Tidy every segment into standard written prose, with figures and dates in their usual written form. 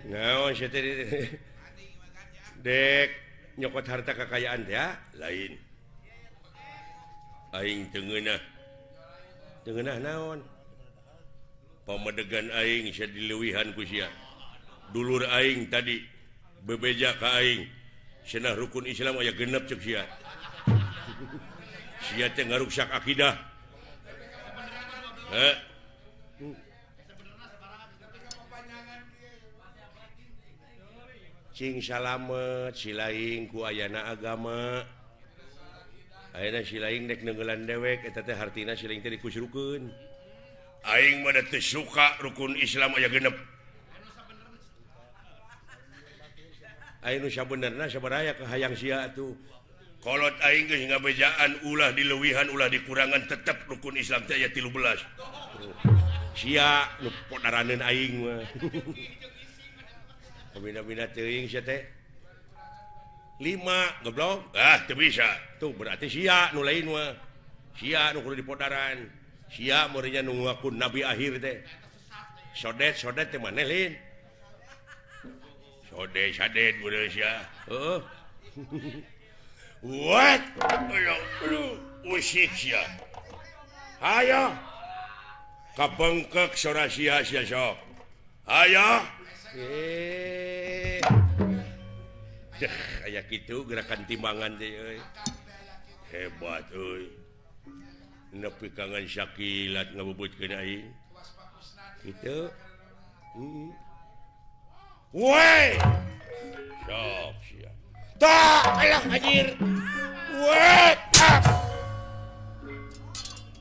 Naon sia teh dek nyokot harta kekayaan teh lain. Aing teu ngeunah. Teu ngeunah naon? Pamedegan aing sia dileuwihan ku sia. Dulur aing tadi bebeja ka aing. Cenah rukun Islam aya genep ceuk sia. Sia teh ngaruksak akidah. Heh. Cing salamet silaing ku ayana agama. Ayeuna silaing dek neunggelan dewek eta teh hartina silaing teh dikusrukeun. Aing mah teu suka rukun Islam aya genep. Aing nu sabenerna sabaraha kahayang sia atuh. Kolot aing geus ngabejaan ulah dileuwihan ulah dikurangan tetep rukun Islam teh aya 13. Sia nu podaraneun aing mah. Pabina-bina teuing sia teh. 5 goblok. Ah teu bisa. Tuh berarti sia nu lain mah. Sia nu kudu dipodaran. Sia meureunnya nu ngaku nabi akhir teh. Sodet-sodet teh maneh lain. Sodet sadet meureun sia. Heeh. What? Aduh, usik sia. Hayo. Kabengkek sora sia sia sok. Hayo. Deh, aya kitu gerakan timbangan teh euy. Hebat euy. Nepi kangen sakilat ngabubutkeun aing. Kitu. Heeh. Woi. Sok sia. Tak alah anjir. Woi.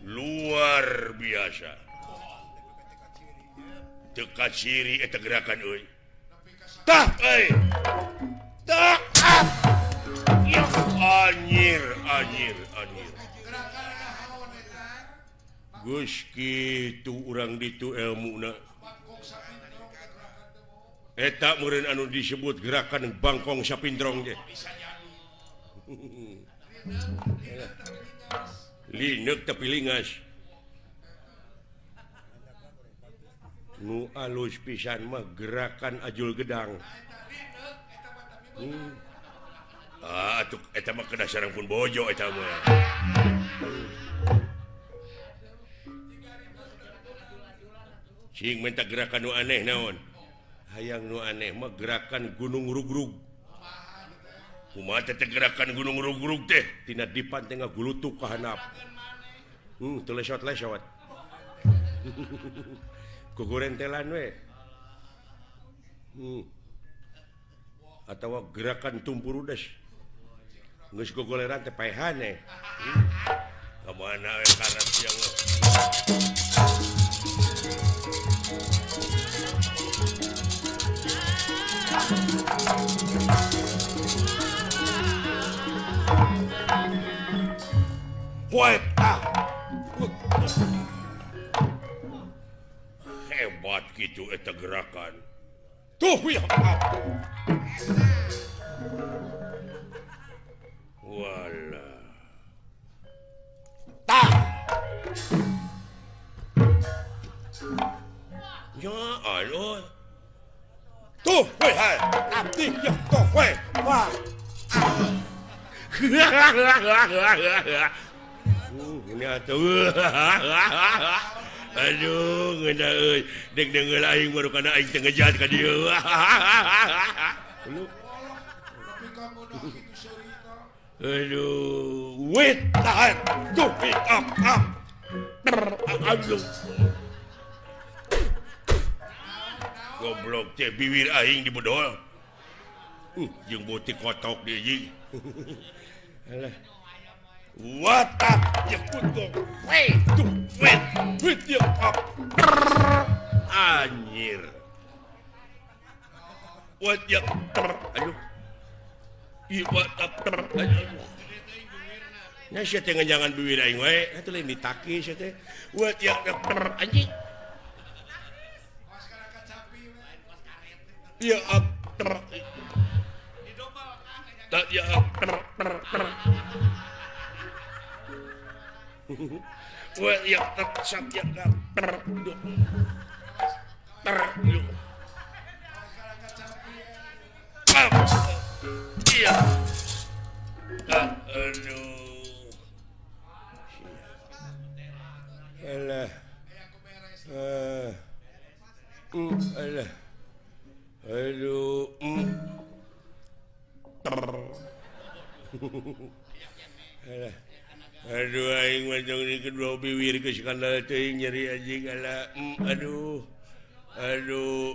Luar biasa. Teu kaciri eta gerakan euy. Tah euy. Tak ah. Ya anjir anjir anjir. Geus kitu urang ditu elmuna. Eta meureun anu disebut gerakan bangkong sapindrong teh. Lineuk tapi lingas. Nu alus pisan mah gerakan ajul gedang. Ah, atuh eta mah kedah sareng pun bojo eta mah. Cing minta gerakan nu aneh naon? Hayang nu aneh mah gerakan gunung rugrug. Kumaha teh gerakan gunung rugrug teh? Tina dipan teh ngagulutuk ka handap. Teu lesot-lesot. Gogorentelan we. Atawa gerakan tumpurudes. Geus gogoleran teh paehan eh. Ka mana we karep sia mah. Woi, ah. Hebat gitu eta gerakan. Tuh ya. Wala. Tah. Ya Allah. Tuh, woi hai. Abdi ya tuh woi. Wah. Ini atuh. Aduh, ngeunah euy. Deg deungeul aing baru kana aing teu ngejat ka dieu. Aduh, wait, tahan. Tuh, up, up. Aduh. Goblok teh biwir aing dibedol. Jeung beutik kotok deui anjing. Alah. What up? Ya kutu. Wait, tuh, wait, wait, ya up. Anjir. What ya? Aduh. Ih, what up? Aduh. Nya sia teh ngejangan biwir aing wae, atuh lain ditaki sia teh. What ya? Anjing. Ya up. Tak ya up. Wah, ya tersap ya ter ter. Iya. Aduh. Alah. Alah. Aduh. Alah. Aduh aing mah jong di kedua biwir geus skandal teuing nyeri anjing alah. Aduh. Aduh.